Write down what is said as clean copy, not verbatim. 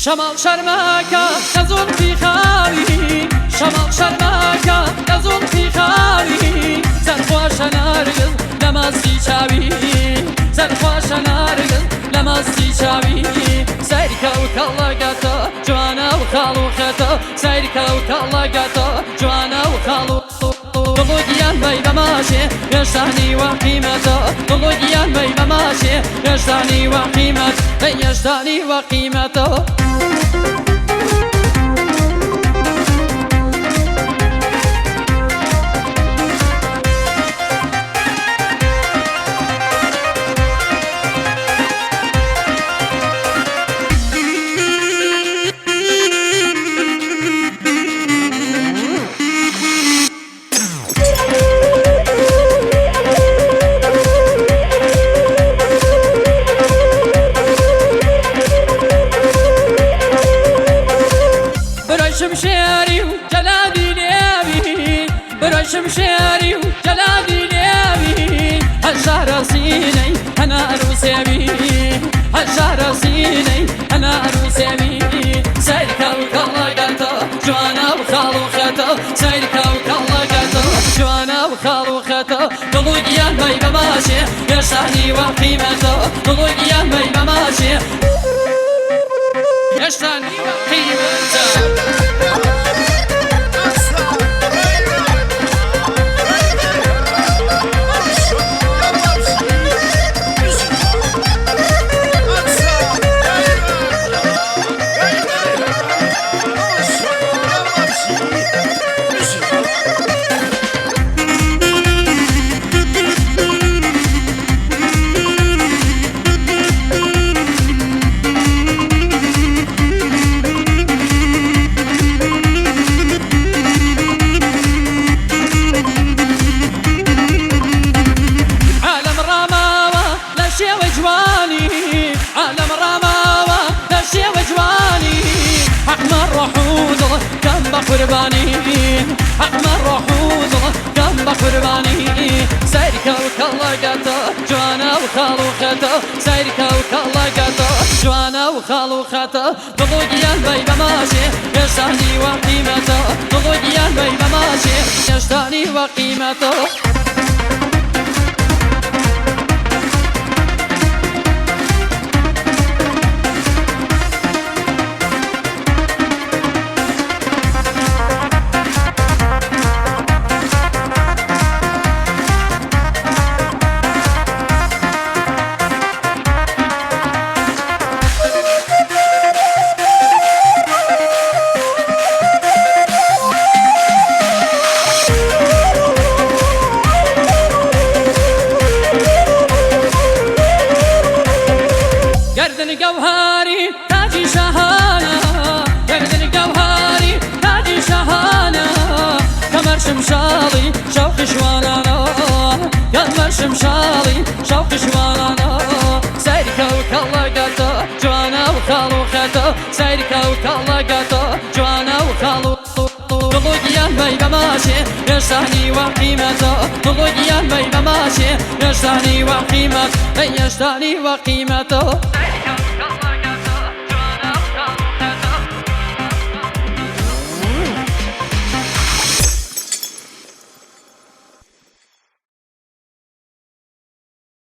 شەماڵ شەرمەکە لە زوڵفی خاوی، شەماڵ شەرمەکە لە زوڵفی خاوی، زەر خۆشە نارگز لە مەستی چاوی، زەر خۆشە نارگز لە مەستی چاوی. سەیرکە و کەڵەگەتە جوانە و خاڵ و خەتە، سەیرکە و کەڵەگەتە جوانە و خاڵ و دڵ و گیان بەی بەماشێ هێشتا نیوە قیمەتە، دڵ و گیان بەی بەماشێ هێشتا نیوە قیمەت، هێشتا نیوە قیمەتە. برای شمشێری و جەلادی لێوی، برای شمشێری و جەلادی لێوی، هەژارە سینەی هەنار و سێوی، هەژارە سینەی هەنار و سێوی. سەیرکە و کەڵەگەتە جوانە و خاڵ و خەتە، سەیرکە و کەڵەگەتە جوانە و خاڵ و خەتە، دڵ و گیان بەی بەماشێ هێشتا نیوە قیمەتە، دڵ و گیان بەی بەماشێ هێشتا نیوە قیمەتە. عالم ڕاماوە لە شێوە جوانی، عالم ڕاماوە لە شێوە جوانی، حەقمە ڕۆح و دڵ کەم بە قوربانی، حەقمە ڕۆح و دڵ کەم بە قوربانی. سەیرکە و کەڵەگەتە جوانە و خاڵ و خەتە، سەیرکە و کەڵەگەتە جوانە و خاڵ و خەتە، دڵ و گیان بەی بەماشێ هێشتا نیوە قیمەتە، دڵ و گیان بەی بەماشێ هێشتا نیوە قیمەتە. گردن گەوهری تاجی شاهانە، گردن گەوهری تاجی شاهانە، کەمەر شمشاڵی شەوقی شوانانە، کەمەر شمشاڵی شەوقی شوانانە. سەیرکە و کەڵەگەتە جوانە و خاڵ و خەتە، سەیرکە و کەڵەگەتە جوانە و خاڵ و دڵ و گیان بەی بەماشێ هێشتا نیوە قیمەتە، دڵ و گیان بەی بەماشێ هێشتا نیوە قیمەت، هێشتا نیوە قیمەتە.